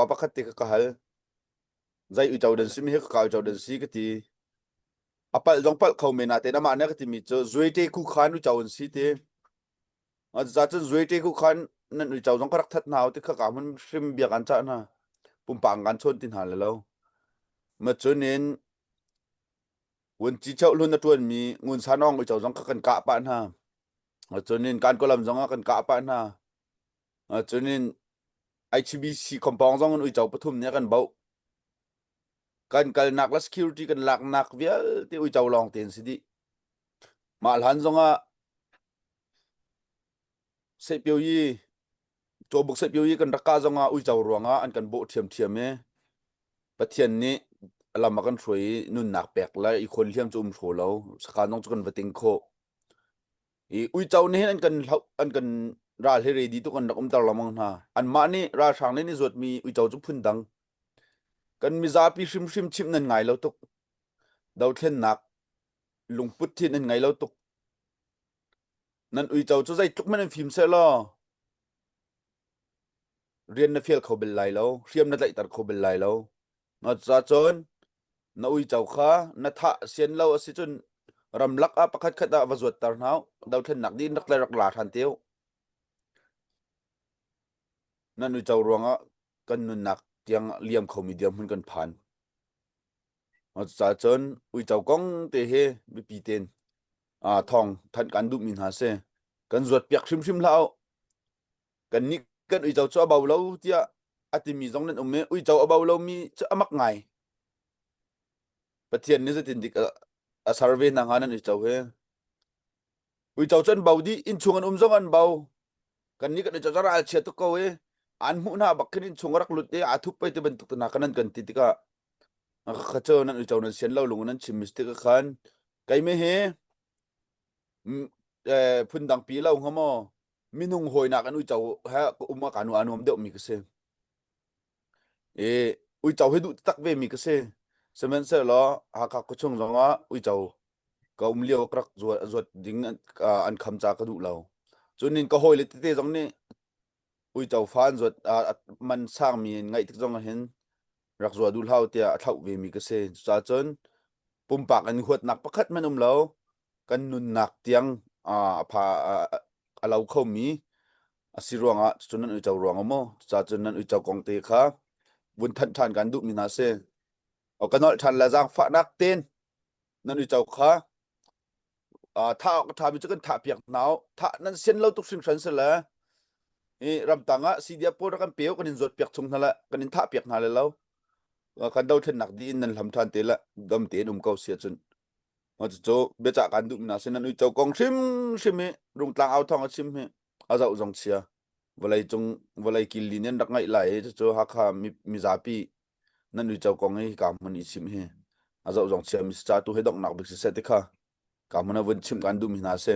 Pa pakhat te kha ka hal. Zei uico dan si mi hi ka ka uico dan si ka ti. A palh zong palh kho men natein amah nih a ka timi cu zuaite khu khan uico an si ti. Cucaah zuaite khu khan nan uico zong ka rak that hna ti kha ka hmun hrim bia kan cah hna. Pumpak kan chawn ti hna le lo. Ma cun in Vunci cheuh hlun a ṭuanmi Ngun Sanawng uico zong kha kan kah pah hna. Cun in kan kawlam zong ah kan kah pah hna. Cun in HBC compound zong in uico pathum nih a kan boh. Kan kalnak le security kan laknak vialte uico lawng tein si dih. Mah hlan zong ah Sehpioyi Cawbuk Sehpioyi kan rak kah zong ah uico ruangah an kan bawh ṭhiamṭhiam i Pathian nih a lam a kan hruai i nunnak pek le i khawn hliam cu um hraw lo. Sakhan zong cu kan va ting khawh. I uico nih hin an kan hloh an kan ral hi ready tuk an rak umter lengmang hna. Anmah nih ralhrang nih an i zuatmi uico cu phundang. Kan mizapi hrimhrim chimh nan ngai lo tuk. Dothlennak lungput hi nan ngei lo tuk. Nan uico cu zeitluk hmanh in fim sehlaw rian na fial kho bel lai lo, hriam na tlaihter kho bel lai lo. Cucun na uico kha na thah sian lo a si cun ramlak ah pakhat khat ah va zuatter hna u. Dothlennak dih in rak le rak la ṭhan te u. Nan uico ruangah kan nunnak tiang liam khomi dirhmun kan phan. Cucaah cun uico kong te hi biapi tein thawng thanh kan duhmi hna si. Kan zuatpiak hrimhrim hlah u. Kannih kan uico cu a bo lo tiah a timi zong nan um i uico a bo lomi cu a mak ngai. Pathian nih zeitin dik a ser ve hna hnga nan uico hi. Uico cu an bo dih, innchung an um zong an bo. Kannih kan uico cu ral chia tuk ko i an hmuh hna bak khin innchung a rak lut i aa thup pei ti bantuk te hna kan an kan ti tikah kha cu nan uico nan sian lo lung in nan chim mi si tikah khan keimah hi phundang pi lo hnga maw minung hawinak an uico he ka um ah ka nu a nuam deuh mi ka si. I uico hi duh tak ve mi ka si. Sihmanhsehlaw Hakha khuachung zongah uico ka um lio ka rak zuat, zuat ding an, an kham ca ka duh lo. Cun in ka hawile tete zong nih uico fa an zuat man sangmi in ngaih tik zong ah hin rak zua duh hlah tiah a thlauh ve mi ka si. Cucaah cun pumpak an huatnak pakhat hmanh um lo. Kan nunnak tiang a pha a lo khomi a si ruangah cucun nan uico ruang maw cucaah cun nan uico kong te kha vun thanh ṭhan kan duhmi hna si. O ka nolh ṭhan le zaangfahnak ten nan uico kha thah awk a ṭhami cu kan thah piak hna u. Thah nan sian lo tuk hringhran si le hi ramtang ah CDF pawl rak kan pe u kan in zuat piak chung hna le kan in thah piak hna le lo kan dothlennak dih in nan hlam ṭhan te le dam tein um ko si ahcun cucu biacah kan duh na sin nan uico kong hrimhrim hi rungtlang au thawng a chim hi a zoh zong chia vawlei cung vawlei kil li nan rak ngaih lai i cucu Hakha mizapi nan uico kong hi ka hmun i chim hi a zoh zong chia mi si ca tu hi donghnak bik si seh ti kha ka hmun a vun chim kan duh mi hna si.